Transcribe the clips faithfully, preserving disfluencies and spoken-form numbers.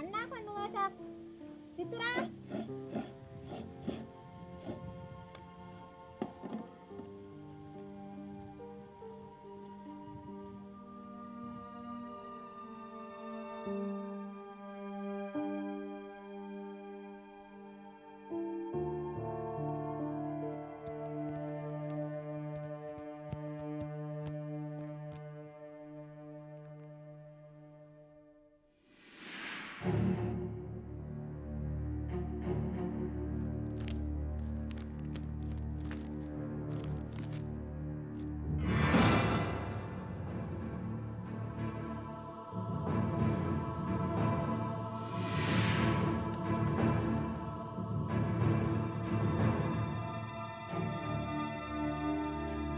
އަންނާކަށް ނުވޭތާ. ސިތުރާ.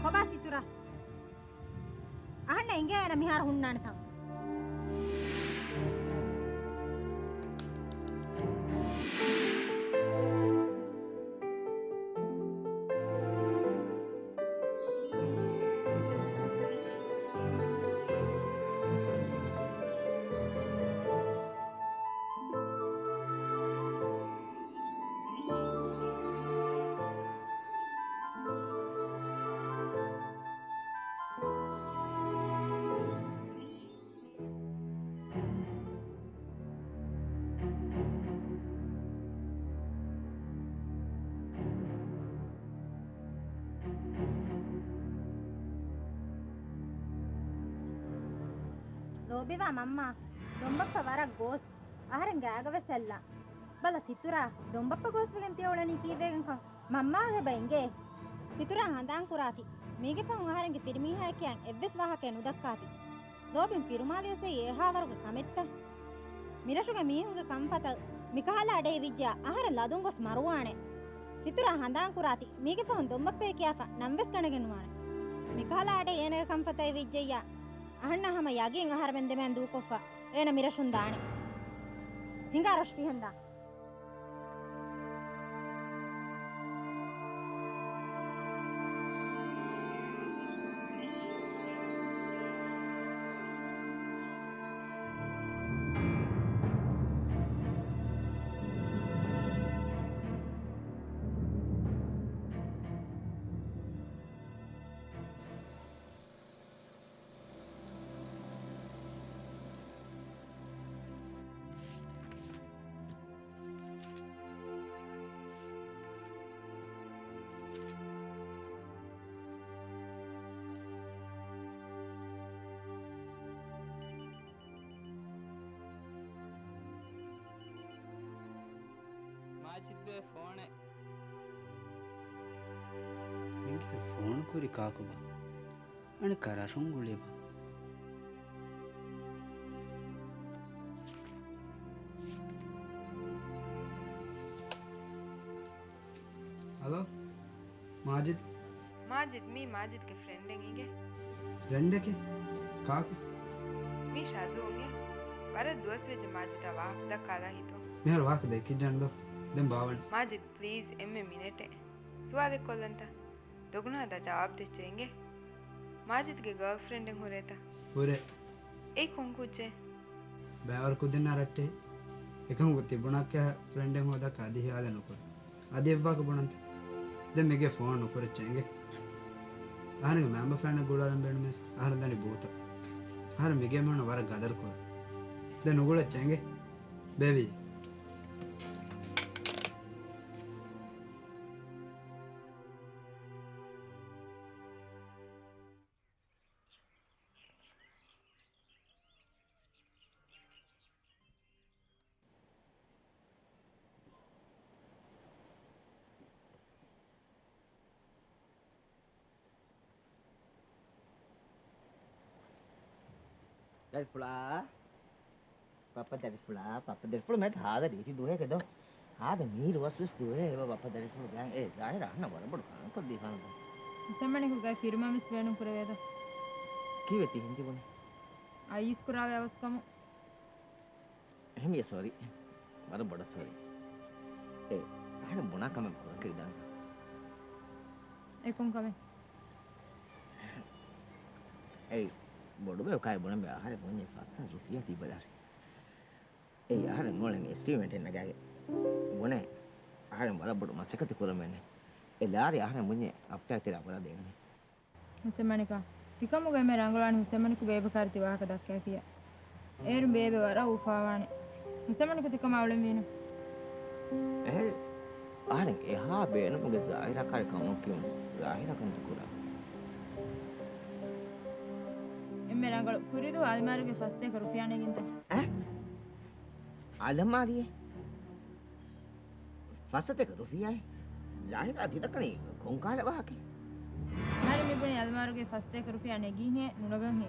ކޮބާ ސިތުރާ؟ އަހަންނަށް އިނގޭ އޭނަ މިހާރު ހުންނާނެ ތަން. ލޯބިވާ މަންމާ، ދޮންބައްޕަ ވަރަށް ގޯސް. އަހަރެން ގާގަވެސް އެއްލާ. ބަލަ ސިތުރާ، ދޮންބައްޕަ ގޯސްވެގެން ތިޔަ އުޅެނީ ކީއްވެގެންކަން؟ މަންމާގެ ބައިނގޭ. ސިތުރާ ހަނދާން ކުރާތި. މީގެ ފަހުން އަހަރެންގެ ފިރިމީހާއެކޭ އެއްވެސް ވާހަކައެއް ނުދައްކާތި. ލޯބިން ފިރުމާލިޔަސް އެއީ އެހާވަރުގެ ކަމެއްތަ؟ މިރަށުގެ މީހުންގެ ކަންފަތަށް މިކަހަލަ އަޑެއް އިވިއްޖެޔާ އަހަރެން ލަދުން ގޮސް މަރުވާނެ. ސިތުރާ ހަނދާން ކުރާތި. މީގެ ފަހުން ދޮންބައްޕައޭ ކިޔާފަ ނަންވެސް ގަނެގެން ނުވާނެ. މިކަހަލަ އަޑެއް އޭނަގެ ކަންފަތަށް އިވިއްޖެއްޔާ އަހަންނަށް ހަމަ ޔަގީން އަހަރެމެން ދެމޭން ދޫކޮށްފަ އޭނަ މިރަށުން ދާނެ. ހިނގާ ރަށު ފިހެންދާ. މާޖިދުގެ ފޯނެއް. މީގެ ފޯނު ކުރި ކާކުބަ؟ އަނެއްކާ ރަށުން ގުޅިބަ؟ ހަލޯ، މާޖިދު. މާޖިދު، މީ މާޖިދުގެ ފްރެންޑެއް އިނގޭ. ފްރެންޑެކޭ؟ ކާކު؟ މީ ޝާޒޫ އިނގޭ. ވަރަށް ދުވަސްވެއްޖެ މާޖިދާ ވާހަކަ ދައްކާލާ ހިތުން. މިހާރު ވާހަކަ ދެއްކިއްޖެ ދޯ. ދެން ބާވަން. މާޖިދު، ޕްލީޒް އެންމެ މިނެޓެއް. ސުވާލެއް ކޮށްލަންތަ؟ ދޮގުނާ ދާ ޖަވާބު ދެއްޗޭ އިނގޭ. މާޖިދުގެ ގާލްފްރެންޑެއް ހުރޭތަ؟ ހުރޭ. އެއީ ކޮން ކުއްޖެއް؟ ބައިވަރު ކުދިންނާ ރައްޓެހި. އެކަމަކު ތި ބުނާކަށް ފްރެންޑެއް ހޯދާކަށް އަދި ހިޔާލެއް ނުކުރޭ. އަދި އެއްވާހަކަ ބުނަންތަ؟ ދެން މިގޭ ފޯނު ނުކުރެއްޗޭ އިނގޭ. އަހަރެންގެ މައިންބަފައިންނަށް ގުޅާލަން ބޭނުމީސް އަހަރެން ދަނީ ބޫތަށް. އަހަރެން މިގޭ މީހުންނަށް ވަރަށް ގަދަރު ކުރޭ. ދެން ނުގުޅެއްޗޭ އިނގޭ. ބޭބީ. ދަރިފުޅާ، ބައްޕަ ދަރިފުޅާ، ބައްޕަ ދަރިފުޅު މެދު ހާދަ ރީތި ދުވަހެކޭ ދޯ. ހާދަ މީރު ވަސް ވެސް ދުވަހެއް އެބަ ބައްޕަ ދަރިފުޅު ގާތް. އޭ، ޒާހިރާ އަހަންނަށް ވަރަށް ބޮޑު ކަންކޮށްދީފާނަން ދޯ. މުސައްމަނިކު ގާތް ފިރުމާ ވެސް ބޭނުން ކުރެވޭ ދޯ. ކީއްވެ ތިހެން ތިބުނީ؟ އައިސް ކުރާލާ އަވަސްކަމު. އެހެންވިއްޔާ ސޮރީ. ވަރަށް ބޮޑަށް ސޮރީ. އޭ، އަހަރެން ބުނާ ކަމެއް ކުރަން ކިރިދާން. އެ ކޮން ކަމެއް؟ އޭ، ބޮޑުބޭބެ ކާއި ބުނަން ބޭ އަހަރެން ބުންޏެ ފައްސާ ރުފިޔާ ތިބަލާރި. އެއީ އަހަރެން މޮޅެން އެސްޓީމޭޓެއް ނަގާގެ ބުނޭ. އަހަރެން ވަރަށް ބޮޑު މަސައްކަތެއް ކުރަމޭނެ. އެ ލާރި އަހަރެން ބުންޏެ ހަފްތާއެއް ތެރޭ އަބަދާ ދޭނެ. ހުސެމަނިކާ، ތިކަމުގަ އެންމެ ރަނގަޅުވާނީ ހުސެމަނިކު ބޭބެ ކާރި ތި ވާހަކަ ދައްކާފިއްޔާ. އޭރު ބޭބެ ވަރަށް އުފާވާނެ. ހުސެމަނިކު ތިކަމާ އުޅެންވީނު. އެހެރީ، އަހަރެން އެހާ ބޭނުމުގެ ޒާހިރާ ކާރި ކަމުން ކިޔުން ޒާހިރާ ކަންތައް ކުރާ. އެންމެ ރަނގަޅު. ކުރިދުވަހު އަލިމާރުގެ ފަސްތޭކަ ރުފިޔާ ނެގިންތަ؟ އެ؟ އަލަމާރިއެއް؟ ފަސްތޭކަ ރުފިޔާއެއް؟ ޒާހިރާ ތި ދައްކަނީ ކޮން ކާލަ ވާހަކައެއް؟ އަހަރެން މިބުނީ އަލަމާރުގެ ފަސްތޭކަ ރުފިޔާ ނެގީހޭ ނުނަގަންހޭ.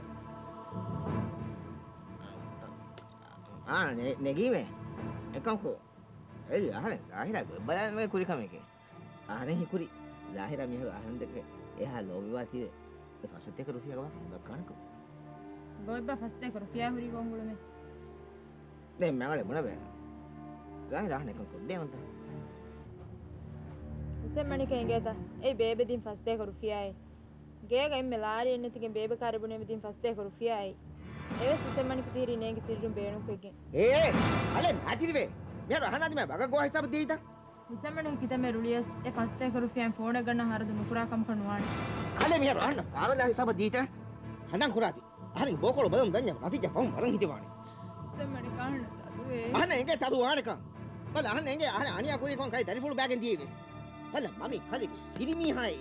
އާ، ނެ-، ނެގީމޭ. އެކަމަކު، އެއީ އަހަރެން ޒާހިރާ ގޮތް ބަލާން ކުރި ކަމެކޭ. އަހަރެން ހީކުރީ ޒާހިރާ މިހާރު އަހަރެންދެކެ އެހާ ލޯބިވާތީވެ އެ ފަސްތޭކަ ރުފިޔާގެ ވާހަކަ ނުދައްކާނެކަން. ގޮތްބާ ފަސްތޭކަ ރުފިޔާ ހުރީ ގޮނގުޅުމެއް. ދެން މަގަޅެ ބުނަބޭ. ޒާހިރާ އަހަން އެކަން ކޮށްދޭނުންތަ؟ ހުސެން މަނިކަ އިނގޭތަ؟ އެއީ ބޭބެ ދިން ފަސްތޭކަ ރުފިޔާއެއް. ގޭގަ އެންމެ ލާރިއެއް ނެތިގެން ބޭބެ ކާރި ބުނެމެ ދިން ފަސްތޭކަ ރުފިޔާއެއް. އެވެސް ހުސެން މަނިކު ތިހިރީ ނޭނގި ސިއްރުން ބޭނުންކޮށްގެން. އޭ، އަލެ މާތިރިވޭ. މިހާރު އަހަން އަދި މާ ބަގަށް ގޮވާ ހިސާބު ދީތަ؟ ހުސެން މަނިކު ކިތަންމެ ރުޅިޔަސް އެ ފަސްތޭކަ ރުފިޔާއިން ފޯނެއް ގަންނަ ހަރަދު ނުކުރާ ކަމަކަށް ނުވާނެ. އަލެ މިހާރު އަހަންނަށް ފާރަލާ ހިސާބަށް ދީތަ؟ ހަނދާން ކުރާތި. އަހަރެން ބޯކޮޅު ބަލަމުން ދަންޏަ ނަތީޖާ ފަހުން ބަލަން ހިތިވާނެ. ހުސެން މަނިކާ އަހަންނަށް ތަދުވޭ. އަހަންނަށް އެނގޭ ތަދު ވާނެކަން. ބަލަ އަހަންނަށް އެނގޭ އަހަރެން އަނިޔާ ކުރި ކޮން ކަލި ދަރިފުޅު ބައިގެން ދިޔައީވެސް. ބަލަ މަމީ ކަލި ފިރިމީހާއޭ.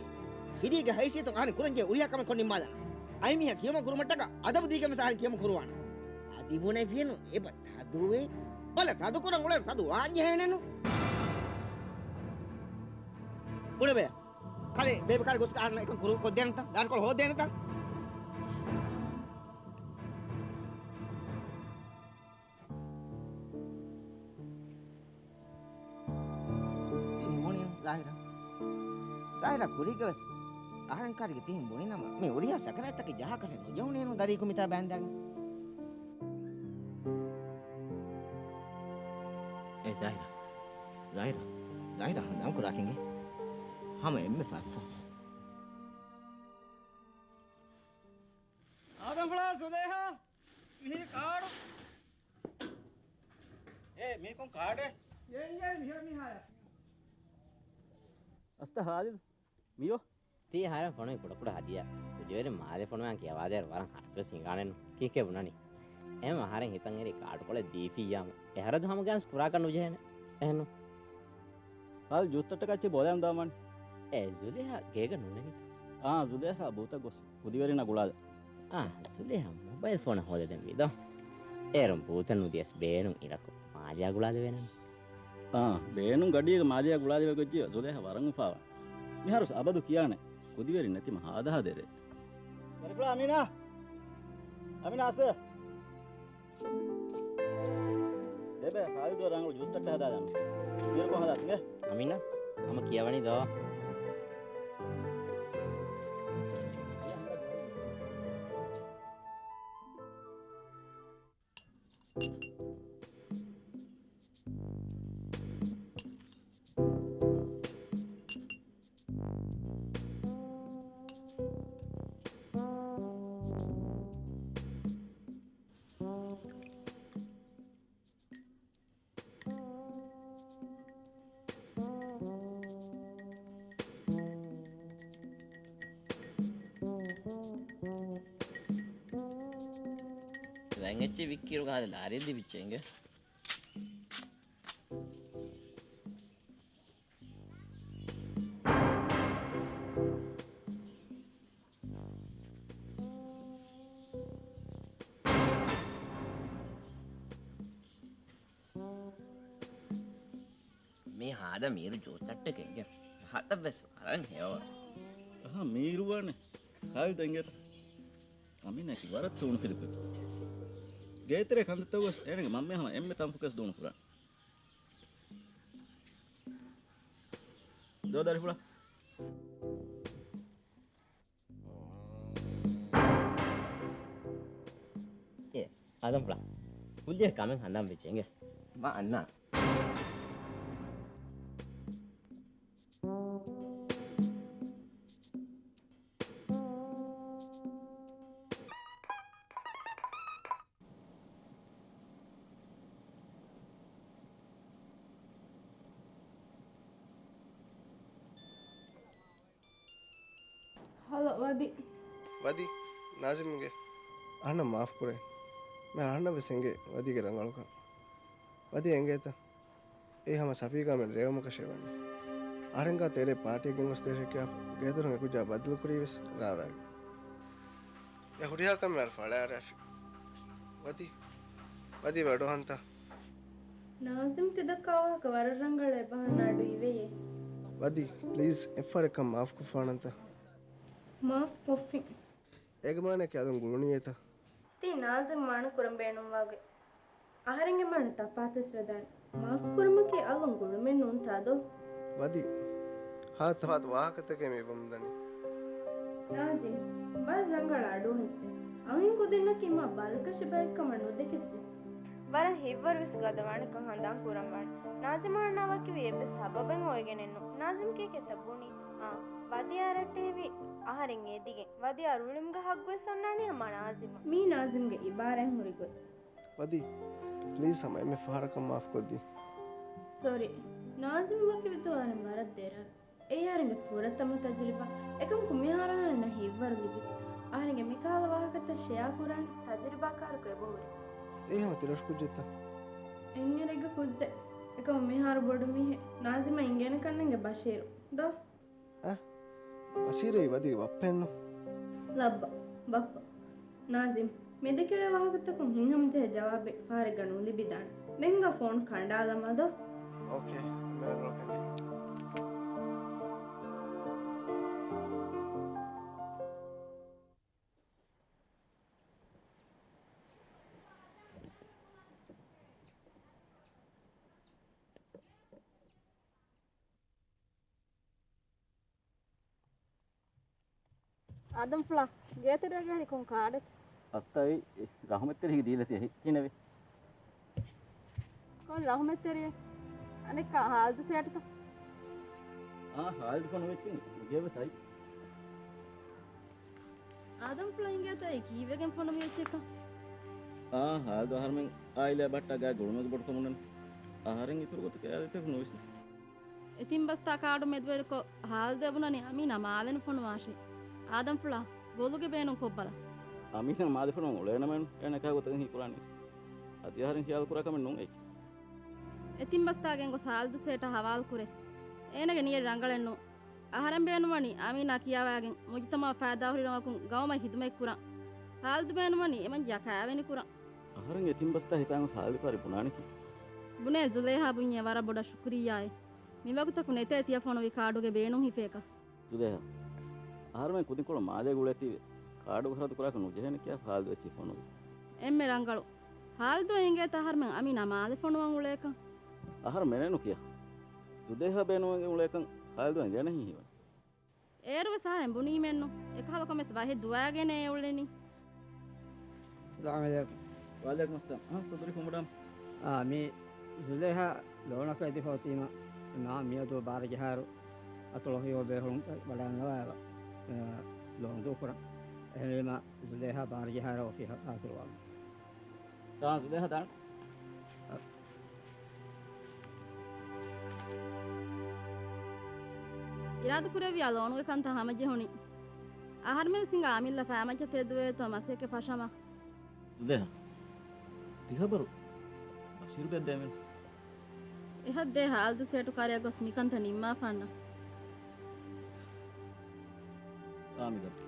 ފިރީގެ ހައިސިއްޔަތުން އަހަރެން ކުރަންޖެހޭ އުރިހާ ކަމެއް ކޮށް ނިންމާލާނަން. އައިމީހާ ކިޔަމަން ކުރުމަށްޓަކާ އަދަބު ދީގެން ވެސް އަހަރެން ކިޔަމަން ކުރުވާނަން. އަދި ބުނެފިއެއްނު އެބަ ތަދުވޭ. ބަލަ ތަދު ކުރަން އުޅޭ ތަދު ވާންޖެހޭނެނު. ބުނެބޭ. ކަލޭ ބޭބެ ކާރި ގޮސް އަހަންނަށް އެކަން ކުރު ކޮށްދޭނެތަ؟ ދާރިކޮޅު ހޯދޭނެތަ؟ ތިހިން ބުނީ ޒާހިރާ. ޒާހިރާ ކުރީގަވެސް އަހަރެން ކާރިގެ ތިހިން ބުނިނަމަ މި އުރިހާ ސަކަރާތްތަކެއް ޖަހާކަށެއް ނުޖެހުނޭނު ދަރީ ކުމިތާ ބާންދާގެން. އޭ ޒާހިރާ. ޒާހިރާ. ޒާހިރާ ހަނދާން ކުރާތިނގެ. ހަމަ އެންމެ ފައްސާސް. އާދަމްފުޅާ ޒުލޭހާ. މިހިރި ކާޑު. އޭ، މީކޮން ކާޑެއް؟ އޭ، އޭ، މިހާ، މިހާ. އަސްތަ ހާލިދު، މިޔޯ. ތީ އަހަރެން ފޮނުވި ކުޑަކުޑަ ހަދިޔާ. ކުދިވެރިން މާލެ ފޮނުވާން ކިޔަވާދޭއިރު ވަރަށް ހަރުފުވެސް ހިނގާނެއްނު. ކީކޭ ބުނަނީ؟ އެހެން އަހަރެން ހިތަށް އެރި ކާޑުކޮޅެއް ދީފިއްޔާމު. އެ ހަރަދު ހަމަގައިން ކުރާކަށް ނުޖެހޭނެ. އެހެންނު. ހާލި ޖޫސް ތައްޓަކަށް އެއްޗެއް ބޯލައިން ދާމާނެ. އޭ ޒުލޭހާ ގޭގަ ނުނެގިތަ؟ އާ، ޒުލޭހާ ބޫތަށް ގޮސް ކުދިވެރިންނާ ގުޅާލަ. އާ، ޒުލޭހާ މޮބައިލް ފޯނަށް ހޯދަދެން ވީދޯ. އޭރުން ބޫތަށް ނުދިޔަސް ބޭނުން އިރަކު މާލެއާ ގުޅާލެވޭނެން. އާ، ބޭނުން ގަޑީގަ މާލެއާ ގުޅާލެވޭ ގޮތްޖެޔަ ޒުލޭހާ ވަރަށް އުފާވާނެ. މިހާރުސް އަބަދު ކިޔާނެ ކުދިވެރިން ނެތިމަ ހާދަހާ ދެރޭ. ދަރިފުޅާ އަމީނާ! އަމީނާ އަސްބޭ! ދެބޭ، ހާލިދު ރަނގަޅު ޖޫސް ތައްޓެއް ހަދާލަން. މީރުކޮށް ހަދާތިނގެ. އަމީނާ، ހަމަ ކިޔަވަނީ ދޯ. ދެން އެއްޗެއް ވިއްކިއިރު ގާދަ ލާރިއެއް ދީފިއްޖެ އިނގޭ. މީ ހާދަ މީރު ޖޫސް ތައްޓެއް ކެއްގެ ހާދަ ވެސް ވަރަށް ހެޔޮ. އަހާ، މީރު ވާނެ. ހާލިދު އިނގޭތަ؟ އަމީނާއަކީ ވަރަށް ތޫނުފިލި ކުއްޖެއް. ގޭތެރޭ ކަންތައްތައް ވެސް އޭނަގެ މަންމަ ހަމަ އެންމެ ތަންފުކަސް ދޫނު ކުރާނެ. ދޯ ދަރިފުޅާ. އޭ، އާދަމްފުޅާ. ކުއްލިއަށް ކަމެއް ހަނދާން ވެއްޖެ އިނގޭ. މާ އަންނާ. ވަދި. ވަދި، ނާޒިމްގެ އަހަންނަށް މާފުކުރޭ. މި އަހަންނަށް ވެސް އެނގޭ ވަދީގެ ރަނގަޅުކަން. ވަދީ އެނގޭތަ؟ އެއީ ހަމަ ސަފީގާމެން ރޭވުމަކަށޭ ވަނީ. އަހަރެންގާ ތޭރޭ ޕާޓީއެއް ގެންގޮސް ދޭށޭ ކިޔާފަ ގޭދޮރުން އެކުއްޖާ ބައްދަލުކުރީ ވެސް ރާވާގެ. އެ ހުރިހާ ކަމެއް އަރި ފަޅާއަރާފި. ވަދީ، ވަދީ ވަޑޯހަންތަ؟ ނާޒިމް ތި ދައްކާ ވާހަކަ ވަރަށް ރަނގަޅޭ ބަހަން އަޑު އިވެޔޭ. ވަދީ، ޕްލީޒް އެއްފަހަރެއްކަން މާފުކޮށްފާނަންތަ؟ މާފު ކޮށްފިން. އޭގެ މާނައަކީ އަލުން ގުޅުނީއޭތަ؟ ތީ ނާޒިމް މާނަ ކުރަން ބޭނުންވާގޮތް. އަހަރެންގެ މާނަ ތަފާތުވެސް ވެދާނެ. މާފު ކުރުމަކީ އަލުން ގުޅުމެއް ނޫންތާ ދޯ؟ ވަދީ، ހާ ތަފާތު ވާހަކަތަކެއް މި ވަމުންދަނީ. ނާޒިމް، ވަރަށް ރަނގަޅަށް އަޑުއަހައްޗެ. އަހަން ކުދިންނަކީ މާ ބަލަކަށި ބައެއް ކަމަށް ނުދެކެއްޗެ. ވަރަށް ހިތްވަރުވެސް ގަދަވާނެކަން ހަނދާން ކުރަންވާނެ. ނާޒިމާ ނަވަކިވި އެއްވެސް ސަބަބެއް އޮވެގެނެއްނު. ނާޒިމް ކީކޭތަ ބުނީ؟ އާ، ވަދީ އަރައްޓެހިވީ އަހަރެން އެދިގެން. ވަދީ އަރުއުޅުމުގެ ހައްގުވެސް އޮންނާނީ ހަމަ ނާޒިމަށް. މީ ނާޒިމްގެ އިބާރާތް ހުރި ގޮތް. ވަދީ، ޕްލީޒް ހަމަ އެންމެ ފަހަރަކަށް މާފުކޮށްދީ. ސޮރީ. ނާޒިމް ވަކިވިތޯ އަހަރެން ވަރަށް ދެރަވެ. އެއީ އަހަރެންގެ ފުރަތަމަ ތަޖުރިބާ. އެކަމަކު މިހާރު އަހަރެންނަށް ހިތްވަރު ލިބިއްޖެ. އަހަރެންގެ މިކަހަލަ ވާހަކަތައް ޝެއާ ކުރާނެ ތަޖުރިބާކާރަކު އެބަހުރި. އެއީ ހަމަ ތިރަށު ކުއްޖެއްތަ؟ އެންހެރެއްގެ ކުއްޖެއް. އެކަމު މިހާރު ބޮޑު މީހެއް. ނާޒިމަށް އިނގޭނެ ކަންނޭނގެ ބަޝީރު. ދޯ؟ އަ، ބަޝީރު އެއީ ވަދީގެ ބައްޕައެއްނު؟ ލައްބަ، ބައްޕަ. ނާޒިމް، މިދެކެވޭ ވާހަކަތަކުން ހިތްހަމަޖެހޭ ޖަވާބެއް ފަހަރެއްގަ ނުލިބިދާނެ. ދެން ހިނގާ ފޯނު ކަނޑާލަމާ ދޯ. އޯކޭ، މެން ރޯކެން. އާދަމްފުޅާ، ގޭތެރޭގަ ހުރި ކޮން ކާޑެއް؟ އަސްތައި ރަހުމަތްތެރި ދީލަތި އެހި ކިނެވި. ކޮން ރަހުމަތްތެރިއެއް؟ އަނެއްކާ ހާލިދު ސޭޓުތަ؟ އާ، ހާލިދު ފޮނުވި އެއްޗެއް ނުޖެހިވެސް އައި. އާދަމްފުޅަށް އިނގޭތަ އެ ކީއްވެގެން ފޮނުވި އެއްޗެއްކަން؟ އާ، ހާލިދު އަހަރުމެން އާއިލާ ބައްޓާ ގާތް ގުޅުމެއްގެ ބޮޑުކަމުންނަން. އަހަރެން އިތުރު ގޮތަކަށް އާދައިތަކަށް ނުވިސްނޭ. އެތިން ބަސްތާ ކާޑު މެދުވެރިކޮށް ހާލިދު އެބުނަނީ އަމީނާ މާލެ ނުފޮނުވާށޭ. އާދަމްފުޅާ، ބޮލުގެ ބޭނުން ކޮށްބަލަ. އަމީނާ މާލެ ފޮނުވަން އުޅޭނަމޭނު އޭނަ އެކާ ގޮތަކަށް ހީކުރާނީވެސް. އަދި އަހަރެން ޚިޔާލު ކުރާ ކަމެއް ނޫން އެއީ. އެތިން ބަސްތާ ގެންގޮސް ހާލިދު ސޭޓަށް ހަވާލު ކުރޭ. އޭނަގެ ނިޔަތް ރަނގަޅެއް ނޫން. އަހަރެން ބޭނުންވަނީ އަމީނާ ކިޔާވާގެން މުޖުތަމަޢަށް ފައިދާހުރި ރަނގަކުން ގައުމަށް ޚިދުމަތް ކުރަން. ހާލިދު ބޭނުންވަނީ އެމަންޖާ ކައިވެނި ކުރަން. އަހަރެން އެތިން ބަސްތާ ހިފާގޮސް ހާލިދު ފަހަރު ބުނާނީ ކީކޭ؟ ބުނޭ ޒުލޭހާ ބުންޏޭ ވަރަށް ބޮޑަށް ޝުކުރިއްޔާއޭ. މިވަގުތަކު ނެތޭ ތިޔަ ފޮނުވި ކާޑުގެ ބޭނުން ހިފޭކަށް. ޒުލޭހާ، އަހަރުމެން ކުދިންކޮޅު މާލޭގަ އުޅޭތީވެ ކާޑުގެ ޚަރަދު ކުރާކަށް ނުޖެހޭނެ ކިޔާ ހާލިދު އެއްޗެއް ފޮނުވި. އެންމެ ރަނގަޅު. ހާލިދު އެނގޭތަ އަހަރުމެން އަމީނާ މާލެ ފޮނުވަން އުޅޭކަން؟ އަހަރު މެނޭ ނުކިޔާ. ޒުލޭހާ ބޭނުންވެގެން އުޅޭކަން ހާލިދު އެނގޭނެހީ ހީވަނީ. އޭރުވެސް އަހަރެން ބުނީމެއްނު. އެކަހަލަ ކޮންމެސް ވަހެއް ދުވާގެނޭ އުޅެނީ. އައްސަލާމު ޢަލައިކުމް. ވަޢަލައިކުމް އައްސަލާމް. އާ، ސަބުރީ ކުމުޑާ. އާ، މީ ޒުލޭހާ ލޯނަކަށް އެދިފަ އޮތީމަ، މާ މިއަދު ބާރަ ޖަހާއިރު އަތޮޅު ހެޔޮ ބޭފުޅުން ވަޑައިގަންނަވާ، އާ، ލޯނު ދޫކުރަން. އެހެންވީމަ ޒުލޭހާ ބާރަ ޖަހާއިރު އޮފީހަށް ހާޒިރުވާން. ތާ ޒުލޭހާ ދާން. އިރާދަކުރެއްވިޔާ ލޯނުގެ ކަންތައް ހަމަޖެހުނީ. އަހަރުމެން ސިނގާ އަމިއްލަ ފައިމައްޗަށް ތެދުވޭތޯ މަސައްކަތް ފަށަމާ. ޒުލޭހާ، ތި ޚަބަރު ބަޝީރު ބެއްދޭމެން. އެހަށްދޭ ހާލިދު ސޭޓު ކާރިއަށް ގޮސް މިކަންތައް ނިންމާފާންނަ. އާ، މި ދައްކަ.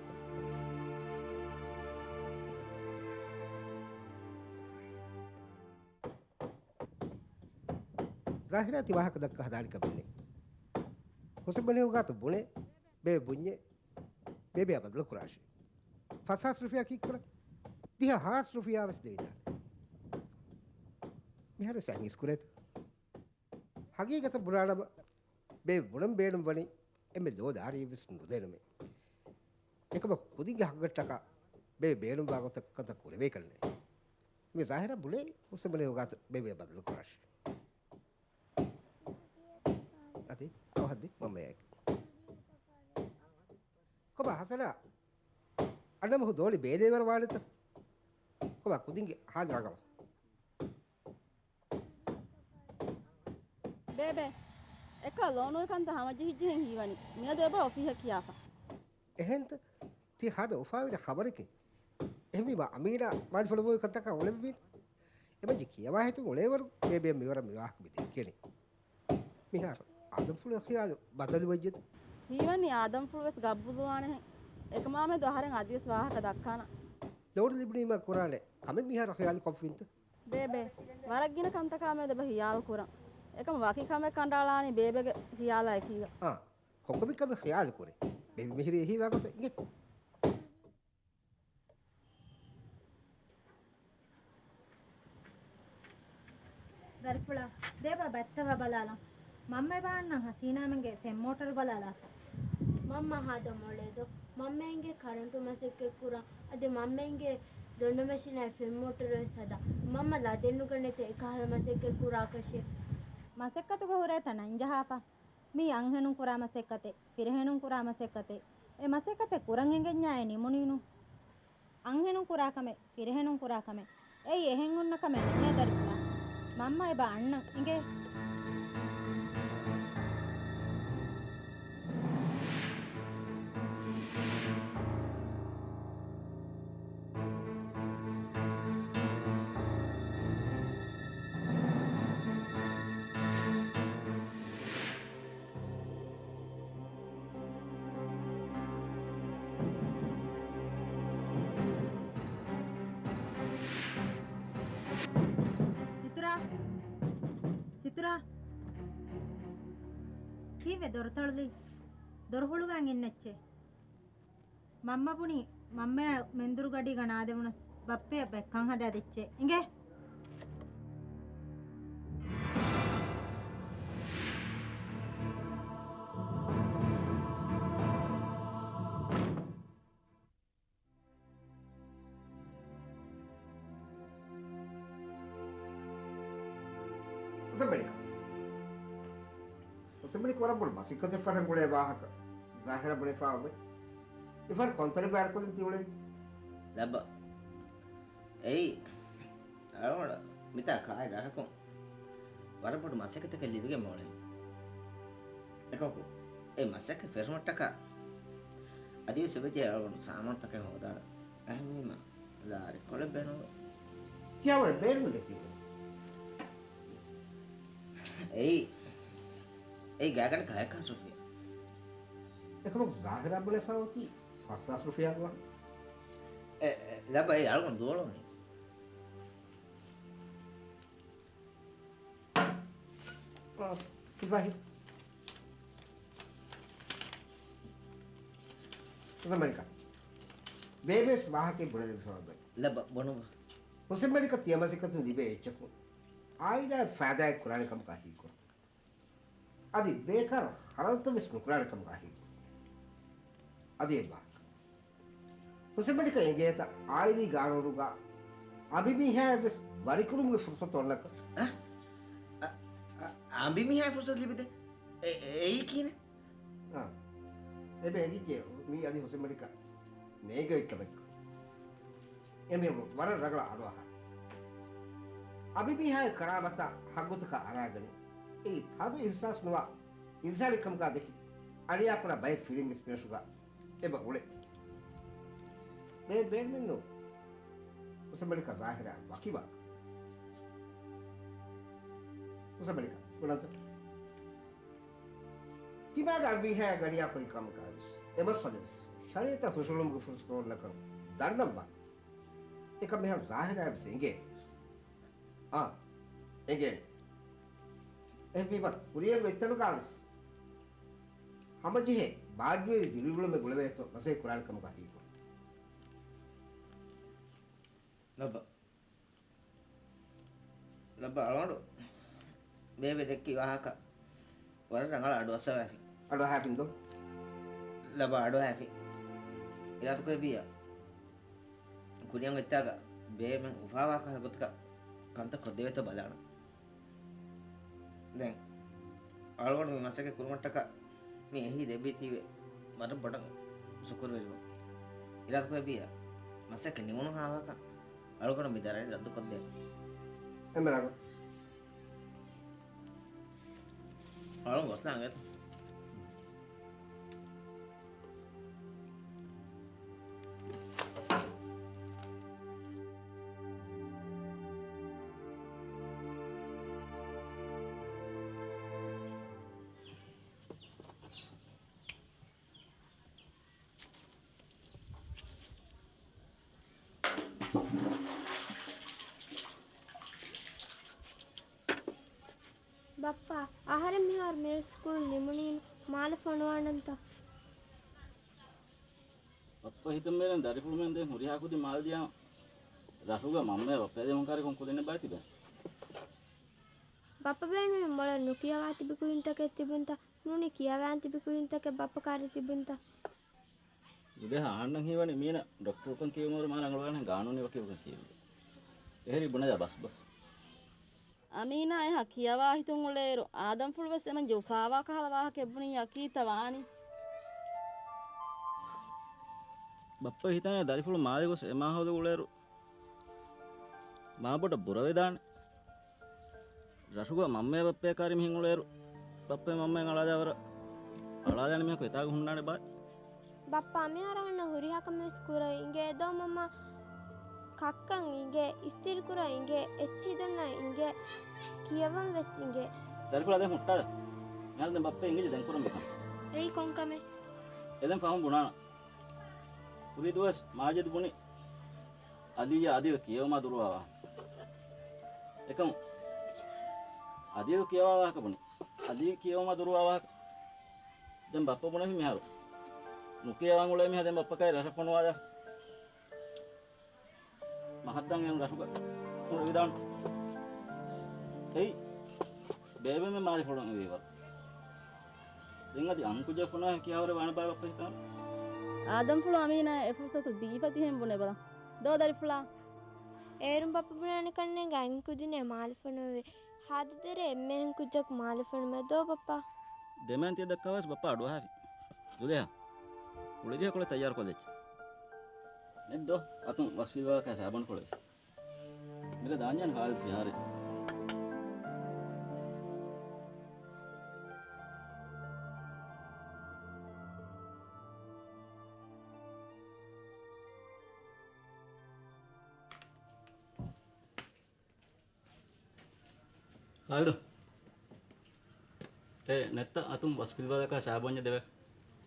ޒާހިރާ ތި ވާހަކަ ދައްކަ ހަދާނެ ކަމެއް ނެތް. ހުސެންބަނީ އުގާތު ބުނޭ، ބޭބެ ބުންޏޭ، ބޭބެއާ ބަދަލު ކުރާށޭ. ފަސް ހާސް ރުފިޔާ ކީއްކުރަން؟ ދިހަ ހާސް ރުފިޔާ ވެސް ދެވިދާނެ. މިހާރު ވެސް އަން އިސްކުރޭތަ؟ ހަގީގަތަށް ބުނާނަމަ، ބޭބެ ބުނަން ބޭނުން ވަނީ އެންމެ ލޯ ދާރިއެއް ވެސް ނުދޭނަމޭ. އެކަމަކު ކުދިންގެ ހައްގަށްޓަކާ ބޭބެ ބޭނުންވާ ގޮތަށް ކަންތައް ކުރެވޭކަށް ނެތް. މި ޒާހިރާ ބުނޭ ހުސެންބަނީ އުގާތު ބޭބެއާ ބަދަލު ކުރާށޭ. އަދި އަވަހަށް ދި މަންމަޔާއެކު. ކޮބާ ހަސަނާ؟ އަންނަމަހު ދޯނި ބޭލޭވަރަށް ވާނެތަ؟ ކޮބާ ކުދިންގެ ހާލު ރަނގަޅަށް؟ ބޭބެ، އެކަ ލޯނުގެ ކަންތައް ހަމަޖެހިއްޖެހެން ހީވަނީ. މިއަދު އެބަ އޮފީހަށް ކިޔާފަ. އެހެންތަ؟ ތި ހާދަ އުފާވެރި ޚަބަރެކޭ. އެހެންވީމަ އަމީނާ މާލެފުޅުވުމުގެ ކަންތަކާ އުޅެންވީ. އެމަންޖެ ކިޔަވާ ހިތުން އުޅޭވަރު ބޭބެއަށް މިވަރަށް މިވާހަކަ މި ދެއްކެނީ. މިހާރު އާދަމްފުޅުގެ ޚިޔާލު ބަދަލުވެއްޖެތަ؟ ހީވަނީ އާދަމްފުޅުވެސް ގަބޫލުވާނެހެން. އެކަމާމެދު އަހަރެން އަދިވެސް ވާހަކަ ދައްކާނަން. ލޯޑް ލިބުނީމަ ކުރާނެ ކަމެއް މިހާރު ޚިޔާލު ކޮށްފިންތަ؟ ބޭބެ، ވަރަށް ގިނަ ކަންތަކާމެދު އެބަ ޚިޔާލު ކުރަން. އެކަމަ ވަކި ކަމެއް ކަނޑައަޅާނީ ބޭބެގެ ޚިޔާލާ އެކީގަ. އާ، ކޮންކަމެއް ކަމެއް ޚިޔާލު ކުރޭ؟ ބޭބެ މިހިރީ އެހީވާ ގޮތަށް އިނގޭ. ދަރިފުޅާ، ދޭބަ ބައްތަވާ ބަލާލަން. މަންމަ އެބަ އަންނަން ހަސީނާމެންގެ ފެން މޯޓަރު ބަލާލާފަ. މަންމަ ހާދަ މޮޅޭދޯ. މަންމައިންގެ ކަރަންޓު މަސައްކަތް ކުރަން. އަދި މަންމައިންގެ ދޮންނަ މެޝިނާއި ފެން މޯޓަރު ވެސް ހަދާ. މަންމަ ލަދެއްނުގަނެތެ އެކަހަލަ މަސައްކަތް ކުރާކަށެއް. މަސައްކަތުގަ ހުރޭތަ ނަންޖަހާފަ؟ މީ އަންހެނުން ކުރާ މަސައްކަތެއް، ފިރިހެނުން ކުރާ މަސައްކަތެއް. އެ މަސައްކަތެއް ކުރަން އެނގެންޏާއި ނިމުނީނު. އަންހެނުން ކުރާ ކަމެއް، ފިރިހެނުން ކުރާ ކަމެއް. އެއީ އެހެން އޮންނަ ކަމެއް ނޫނޭ ދަރިފުޅާ. މަންމަ އެބަ އަންނަން އިނގޭ. ސިތުރާ! ސިތުރާ! ކީއްވެ ދޮރު ތޮޅުލީ؟ ދޮރު ހުޅުވާން އިންނައްޗޭ. މަންމަ ބުނީ، މަންމަޔާ މެންދުރު ގަޑީގަ ނާދެވުނަސް، ބައްޕަޔަށް ބައެއް ކަން ހަދާ ދެއްޗޭ. އިނގޭ؟ ހުސެންބަނިކަ. ހުސެންބަނިކަ ވަރަށް ބޮޑު މަސައްކަތެއް ފަށަން ގުޅޭ ވާހަކަ ޒާހިރާ ބުނެފާ އޮވޭ. އެފަހަރު ކޮންތަނެއް ބައިވެރިކޮށްލަން ތި އުޅެނީ؟ ލައްބަ. އެއީ، އަޅުގަނޑަށް މިތާ ކާއެއް ރަށަކުން ވަރަށް ބޮޑު މަސައްކަތަކެއް ލިބިގެން އުޅެނީ. އެކަމަކު، އެ މަސައްކަތް ފެށުމަށްޓަކާ އަދިވެސް އެބަޖެހޭ އަޅުގަނޑު ސާމާނުތަކެއް ހޯދާލަން. އެހެންވީމަ، ލާރިކޮޅެއް ބޭނުންވޭ. ކިޔާވަރެއް ބޭނުންވޭ ކީއްވެ؟ އެއީ، އެއީ ގާތްގަނޑަކަށް ހަތް ހާސް ރުފިޔާ. އެކަމަކު ޒާހިރާ ބުނެފާ އޮތީ ފަސް ހާސް ރުފިޔާގެ ވާހަކަ. އެ، އެ، ލައްބަ އެއީ އަޅުގަނޑު ދުވަޅުވަނީ. އާ، އިބްރާހިމް. ހުސެންބަނިކަ. ބޭބެސް ވާހަކައެއް ބުނެދެއްވި ސަބަބެއް. ލައްބަ ބުނުބަ. ހުސެންބަނިކަ ތިޔަ މަސައްކަތުން ލިބޭ އެއްޗަކުން އާއިލާއަށް ފައިދާއެއް ކުރާނެ ކަމަކާ ހީކުރުން. އަދި ބޭކާރު ހަރަދުތައް ވެސް ނުކުރާނެ ކަމަކާ ހީކުރުން. އަދި އެއްވާހަކަ. ހުސެންބަނިކަ އެނގޭތަ އާއިލީ ގާނޫނުގަ އަނބިމީހާއަށްވެސް ވަރިކުރުމުގެ ފުރުސަތު އޮންނަކަން؟ އަ؟ އަ، އަ، އަނބިމީހާއަށް ފުރުސަތު ލިބިދޭ؟ އެ، އެ، އެއީ ކިހިނެއް؟ އާ. އެބަ އެނގިއްޖެ މީ އަދި ހުސެންބަނިކަ ނޭނގެ އޮތްކަމެއް. އެމީހުން ވަރަށް ރަނގަޅަށް އަޑުއަހާ. އަނބިމީހާގެ ކަރާމަތާ ހައްގުތަކާ އަރާގަނެ. އެއީ ތާދު އިހްސާސް ނުވާ އިންސާނީ ކަމަކާ ދެކި އަނިޔާކުރާ ބައެއް ފިރިމީސް މިނެއްސުގަ އެބަ އުޅެ. ބޭ-، ބޭނުމެއްނު. ހުސެންބަނިކަ ޒާހިރާ ވަކިވާ. ހުސެންބަނިކަ، ބުނަންތަ؟ ތިމާގެ އަނބިމީހާ ގަނިޔާކުރި ކަމަކާވެސް، އެ މައްސަލަވެސް، ޝަރީއަތަށް ހުށަހެޅުމުގެ ފުރުސަތު ނޯންނަކަން ދަންނަންވާނެ. އެކަން މިހާރު ޒާހިރާއަށްވެސް އެނގޭ. އާ، އެނގޭނެ. އެހެންވީމަ، ކުރިއަށް އޮތްތަނުގަވެސް ހަމަޖެހޭ ބާއްޖަވެރި ދިރިއުޅުމެއް އުޅެވޭތޯ މަސައްކަތް ކުރާނެ ކަމަކާ ހީކުރުން. ލައްބަ. ލައްބަ އަޅުގަނޑު ބޭބެ ދެއްކި ވާހަކަ ވަރަށް ރަނގަޅަށް އަޑުއައްސަވާފި. އަޑުއަހާފިން ދޯ؟ ލައްބަ އަޑުއަހާފި. އިރާދަކުރެއްވިއްޔާ. ކުރިއަށް އޮތްތާގަ ބޭބެ މެން އުފާވާ ކަހަލަ ގޮތަކަށް ކަންތައް ކޮށްދެވޭތޯ ބަލާނަން. ދެން އަޅުގަނޑު މި މަސައްކަތް ކުރުމަށްޓަކާ މި އެހީ ދެއްވީތީވެ ވަރަށް ބޮޑަށް ޝުކުރުވެރިވަން. އިރާދަކުރެއްވިއްޔާ، މަސައްކަތް ނިމުނު ހާވާކަށް އަޅުގަނޑު މި ދަރަނި ރައްދުކޮށްދޭން. އެންމެ ރަނގަޅު. އަޅުގަނޑު ގޮސްލާނގޭތަ؟ ބައްޕާ، އަހަރެން މިހާރު މިޑް ސްކޫލް ނިމުނީނު މާލެ ފޮނުވާނަންތަ؟ ބައްޕަ ހިތަށް މިއެރެން ދަރިފުޅުމެން ދެން ހުރިހާ ކުދިން މާލެ ދިޔާ ރަށުގަ މަންމަޔާ ބައްޕަޔާ ދެމުން ކާރިކޮން ކުދިންނެއް ބާތިބެ. ބައްޕަ ބޭނުމީ މޮޅަށް ނުކިޔަވާ ތިބި ކުދިންތަކެއް ތިބުންތަ؟ ނޫނީ ކިޔަވާން ތިބި ކުދިންތަކެއް ބައްޕަ ކާރި ތިބުންތަ؟ ޒުލޭހާ، އަހަންނަށް ހީވަނީ މީނަ ޑޮކްޓަރުކަން ކިޔުމަށް މާ ރަނގަޅުވާނެ ގާނޫނީ ވަކިވެގެން ކިޔެވި. އެހެރީ ބުނެލާ ބަސް ބަސް. އަމީނާ އެހާ ކިޔަވާ ހިތުން އުޅޭއިރު، އާދަމްފުޅުވެސް އެމަން ޖެ އުފާވާ ކަހަލަ ވާހަކައެއް ބުނި ޔަކީތަ ވާނީ. ބައްޕަ ހިތާނެ ދަރިފުޅު މާލެ ގޮސް އެ މާހައުލު އުޅޭއިރު، މާ ބޮޑަށް ބުރަވެދާނެ. ރަށުގަ މަންމަޔާ ބައްޕަޔާ ކާރި މިހެން އުޅޭއިރު، ބައްޕަޔާ މަންމަޔަށް އަޅާލާ ވަރަށް އަޅާލާނެ މީހަކު އެތާގަ ހުންނާނެ ބާ. ބައްޕަ އަމިއްޔާ ރަހަންނަށް ހުރިހާ ކަމެއް ވެސް ކުރަން އިނގޭ ދޯ މަންމަ؟ ކައްކަން އިނގޭ، އިސްތިރިކުރަން އިނގޭ، އެއްޗިހި ދޮންނަން އިނގޭ، ކިޔަވަން ވެސް އިނގޭ. ދަރިފުޅާ ދެން ހުއްޓާލަ. މިހާރު ދެން ބައްޕަ އިނގިލި ދެން ކުރަން މިކަން. އެއީ ކޮން ކަމެއް؟ އެ ދެން ފަހުން ބުނާނަން. ކުރީ ދުވަސް މާޖިދު ބުނި އަލީއާ އަދިވެ ކިޔެވުމާ ދުރުވާ ވާހަކަ. އެކަމު އަލީދު ކިޔަވާ ވާހަކަ ބުނި. އަލީ ކިޔެވުމާ ދުރުވާ ވާހަކަ. ދެން ބައްޕަ ބުނެފި މިހާރު. ނުކިޔަވާން އުޅޭ މީހާ ދެން ބައްޕަ ކާރި ރަށަށް ފޮނުވާލާ. މަހަށްދާން އެން ރަށުގަ ކުރެވިދާން. އެއީ ބޭބެމެ މާލެ ފޮނުވީ ވަރު. ދެން އަދި އަންކުއްޖާ ފޮނުވާ ކިޔާވަރެއް ވާނެ ބާ ބައްޕަ ހިތާން. އާދަމްފުޅު އަމީނާ އެ ފުރުސަތު ދީފަ ތިހެން ބުނެބަލަ. ދޯ ދަރިފުޅާ. އޭރުން ބައްޕަ ބުނާނެ ކަންނޭނގެ އަންކުދިންނޭ މާލެ ފޮނުވެވޭ. ހާދަދެރޭ އެންމެހެން ކުއްޖަކު މާލެ ފޮނުމޭ ދޯ ބައްޕާ. ދެމޭން ތިޔަ ދައްކާވާސް ބައްޕާ އަޑުއަހާފި. ޒުލޭހާ، ކުޅިރިހަ ކޮޅެއް ތައްޔާރު ކޮށްލައްޗަ. ނެއް ދޯ، އަތުން ވަސް ފިލުވާކާ ސާބަން ކޮޅެއް. މިރޭ ދާންޏާން ހާލި ފިހާރެ. ހާލު. އޭ، ނެތްތަ އަތުން ވަސް ފިލުވާލަކާ ސާބަންޏެއް ދެވޭ.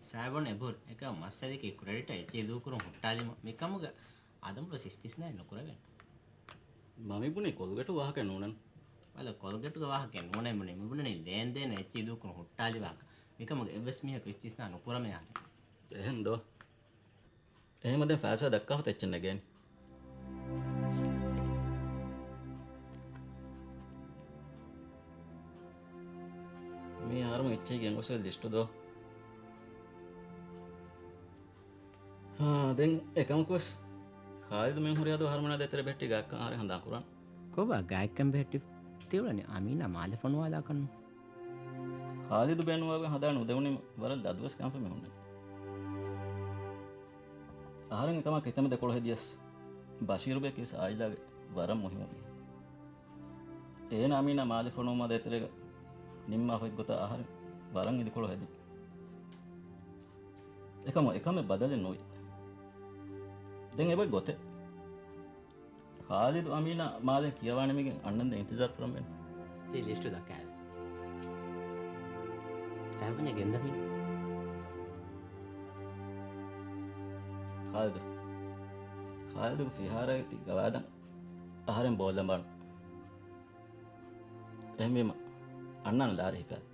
ސާބަން އެބުރ، އެކަ މައްސަލަކީ ކްރެޑިޓަށް އެއްޗެއް ދޫކުރުން ހުއްޓާލީމަ. މިކަމުގަ އާދަމްފުޅު އިސްތިސްނާއެއް ނުކުރެވޭނެ. މަ މިބުނީ ކޮލްގެޓު ވާހަކަ ނޫނަން. ވަލަ ކޮލްގެޓުގެ ވާހަކަ ނޫނޭ ބުނީ. މިބުނަނީ ލޭންދޭން އެއްޗެއް ދޫކުރުން ހުއްޓާލި ވާހަކަ. މިކަމުގަ އެއްވެސް މީހަކު އިސްތިސްނާ ނުކުރަމޭ އަހަރެން. އެހެން ދޯ؟ އެހެމަ ދެން ފައިސާ ދައްކާފަ ތެއްޗެއް ނެގޭނެ. މީ އަހަރުމެން އެއްޗެހި ގެންގޮސް ލިސްޓު ދޯ. ހާ، ދެން އެކަމަކުވެސް ޚާލިދު މެން ހުރިހާ ދުވަހު އަހަރުމެނާ ދޭތެރޭ ބެހެއްޓި ގާތްކަން އަހަރެން ހަނދާން ކުރަން. ކޮބާ ގާތްކަން ބެހެއްޓި؟ ތިއުޅެނީ އަމީނާ މާލެ ފޮނުވާލާކަން. ޚާލިދު ބޭނުންވާގޮތް ހަނދާން ނުދެވުނީމަ ވަރަށް ލަދުވެސް ކަންފަ މި ހުންނަނީ. އަހަރެން އެކަމާ ކިތަންމެ ދެކޮޅު ހެދިޔަސް، ބަޝީރުބެ ކީސް އާއިލާގެ ވަރަށް މުހިއްމު މީހެއް. އޭނަ އަމީނާ މާލެ ފޮނުވުމާ ދޭތެރޭގަ ނިންމާފަ އޮތްގޮތަށް އަހަރެން ވަރަށް އިދިކޮޅު ހެދި. އެކަމު އެކަމެއް ބަދަލެއް ނުވި. ދެން އެބަ ގޮތެއް. ޚާލިދު އަމީނާ މާލެ ކިޔަވާނެ މީގެން އަންނަންދެން އިންތިޒާރު ކުރަން ވޭނެ. ތި ލިސްޓު ދައްކާލެ. ސާބަންޏަށް ގެންދަމީ. ޚާލިދު. ޚާލިދުގެ ފިހާރައިގަ ތި ގަވާދަން އަހަރެން ބޯލަނބާނު. އެހެންވީމަ އަންނާނެ ލާރި ހިފާލި.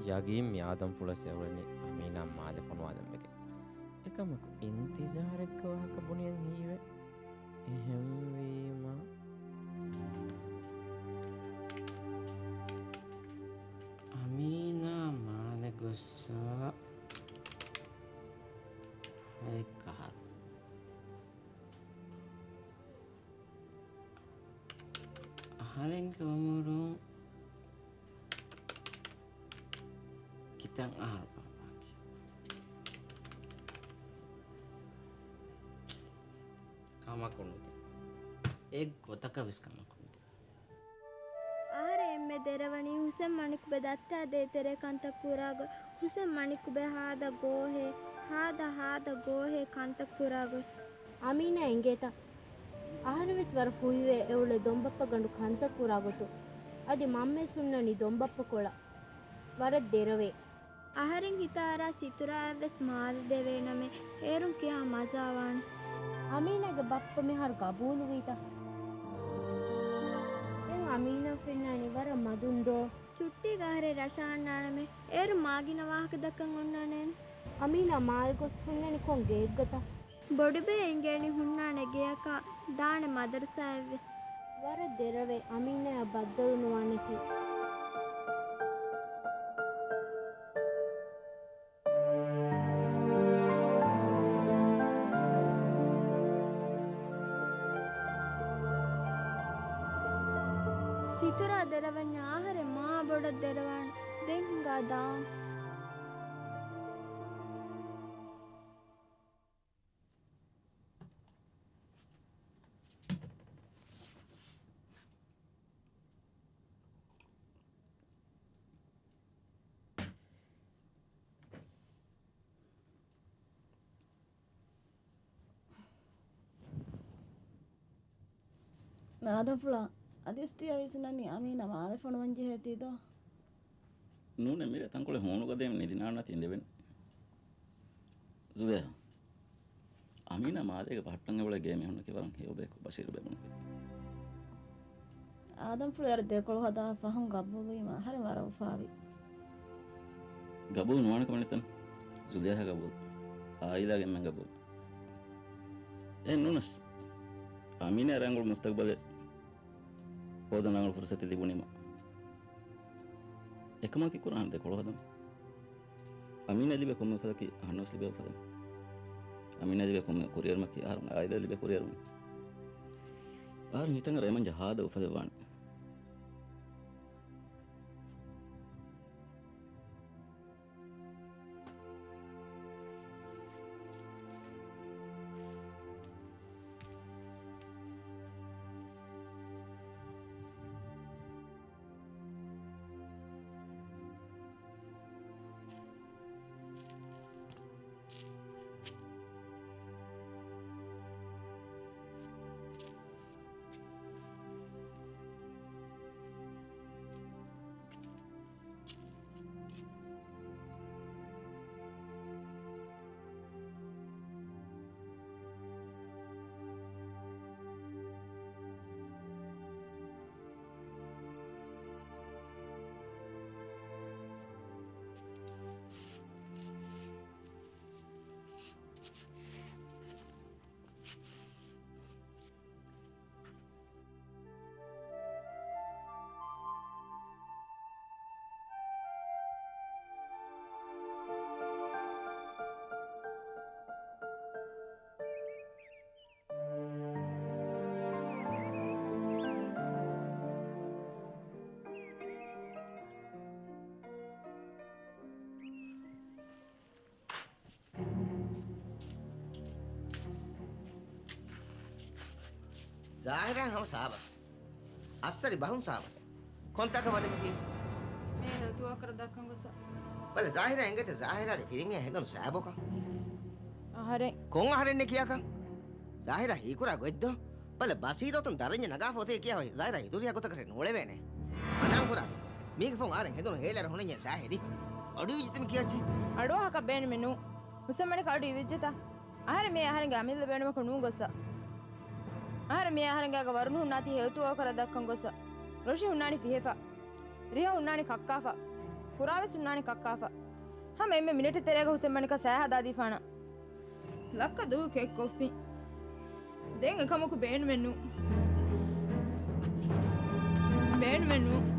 ޔަގީން މި އާދަމްފުޅަސް އެއުޅެނީ އަމީނާ މާލެ ފޮނުވާލަން ވެގެން. އެކަމަކު އިންތިޒާރެއްގެ ވާހަކަ ބުނިއަން ހީވޭ. އެހެންވީމަ އަމީނާ މާލެ ގޮއްސަ ހައެއްކަހަރު. އަހަރެންގެ އުމުރުން ކިތަން އަހަރު ބާކީ؟ ކަމަކު ނުދޭ. އެއްގޮތަކަށް ވެސް ކަމަކު ނުދޭ. އަހަރެން އެންމެ ދެރަވަނީ ހުސެން މަނިކުބެ ދައްތާ ދޭތެރޭ ކަންތައް ކުރާގޮތް. ހުސެން މަނިކުބެ ހާދަ ގޯހޭ، ހާދަ ހާދަ ގޯހޭ ކަންތައް ކުރާގޮތް. އަމީނާ އެނގޭތަ؟ އަހަރެން ވެސް ވަރަށް ފުހިވޭ އެއުޅޭ ދޮންބައްޕަ ގަނޑު ކަންތައް ކުރާގޮތުން. އަދި މަންމަވެސް ހުންނަނީ ދޮންބައްޕަ ކޮޅަށް. ވަރަށް ދެރަވޭ. އަހަރެން ހިތަށް އަރާ ސިތުރާއަށްވެސް މާލެ ދެވޭނަމޭ، އޭރުން ކިހާ މަޒާވާނެ؟ އަމީނާގެ ބައްޕަ މިހާރު ގަބޫލުވީތަ؟ ދެން އަމީނާ ފެންނާނީ ވަރަށް މަދުން ދޯ؟ ޗުއްޓީގަ އަހަރެން ރަށަށް އަންނާނަމޭ، އޭރު މާ ގިނަ ވާހަކަ ދައްކަން އޮންނާނެއޭނެ. އަމީނާ މާލެ ގޮސް ހުންނަނީ ކޮން ގެއެއްގަތަ؟ ބޮޑުބޭ އެނގޭނީ ހުންނާނެ ގެޔަކާ، ދާނެ މަދަރުސާއެއްވެސް. ވަރަށް ދެރަވޭ، އަމީނާއަށް ބައްދަލު ނުވާނެތީ. ސިތުރާ ދެރަވަންޏާ އަހަރެން މާ ބޮޑަށް ދެރަވާނެ. ދެން ހިނގާ ދާން. އާދަމްފުޅާ، އަދިވެސް ތިޔަ ވިސްނަނީ އަމީނާ މާލެ ފޮނުވަން ޖެހޭތީ ދޯ؟ ނޫނޭ މިރޭ ތަންކޮޅެއް ހޫނުގަދައިން ނިދިނާންނާތީ އިނދެވެން. ޒުލޭހާ، އަމީނާ މާލޭގަ ބަހައްޓަން އެބައުޅޭ ގޭ މީހުންނަކީ ވަރަށް ހެޔޮ ބަޔަކު ބަޝީރު ބޭބުން ވެ. އާދަމްފުޅު އޭރު ދެކޮޅު ހަދާ ފަހުން ގަބޫލުވީމަ އަހަރެން ވަރަށް އުފާވި. ގަބޫލު ނުވާނެ ކަމެއް ނެތަން. ޒުލޭހާ ގަބޫލު. އާއިލާގެ އެންމެން ގަބޫލު. އެހެން ނޫނަސް، އަމީނާ ރަނގަޅު މުސްތަގްބަލެއް ހޯދަން ރަނގަޅު ފުރުސަތެއް ލިބުނީމަ، އެކަމަކީ ކުރާނެ ދެކޮޅު ހަދަން. އަމީނާ ލިބޭ ކޮންމެ އުފަލަކީ އަހަންނަށް ވެސް ލިބޭ އުފަލެއް. އަމީނާ ލިބޭ ކޮންމެ ކުރިއެރުމަކީ އަހަރު އާއިލާ ލިބޭ ކުރިއެރުމެއް. އަހަރު ހިތަށް އަރާ އެމަންޖަ ހާދަ އުފަލެއް ވާނެ. ޒާހިރާ ހަމަ ސާބަސް. އައްސަރި ބަހުން ސާބަސް. ކޮންތާކަށް ވަދެފަތީ؟ މޭ ހެލްތު ވޯކަރަށް ދައްކަން ގޮސް. ބަލަ، ޒާހިރާ އެނގޭތަ ޒާހިރާގެ ފިރިމީހާ ހެނދުނު ސާބޯކަން؟ އަހަރެން. ކޮން އަހަރެންނެއް ކިޔާކަން؟ ޒާހިރާ ހީކުރާ ގޮތްދޯ؟ ބަލަ، ބަސީރަތުން ދަރަންޏެއް ނަގާފަ އޮތޭ ކިޔާ ހޮތް ޒާހިރާ ހިތުރިހާ ގޮތަކަށް ނުއުޅެވޭނެ. މަނާން ކުރާތި. މީގެ ފޯން އަހަރެން ހެނދުނު ހޭލަރ ހުނެންޏޭ ސާހެ ދީފަ. އަޑު އިވިއްޖެތަ މި ކިޔައްޗޭ؟ އަޑުއަހަކަށް ބޭނުމެއް ނޫ. ހުސެންމަނިކަށް އަޑު އިވިއްޖެތަ؟ އަހަރެން މީ އަހަރެންގެ އަމިއްލަ ބޭނުމަކު ނޫން ގޮއްސަ. އަހަރެން މީ އަހަރެންގެ އަގަ ވަރުނު ހުންނާތީ ހެލްތު ވޯކަރަށް ދައްކަން ގޮއްސަ. ރޮށި ހުންނާނީ ފިހެފަ. ރިހަ ހުންނާނީ ކައްކާފަ. ކުރާވެސް ހުންނާނީ ކައްކާފަ. ހަމަ އެންމެ މިނެޓެއް ތެރޭގަ ހުސެންމަނިކަށް ސާހަ ހަދާދީފާނަ. ލައްކަ ދުވަހު ކެއްކޮށްފިން. ދެން އެކަމަކު ބޭނުމެއް ނޫ. ބޭނުމެއް ނޫ.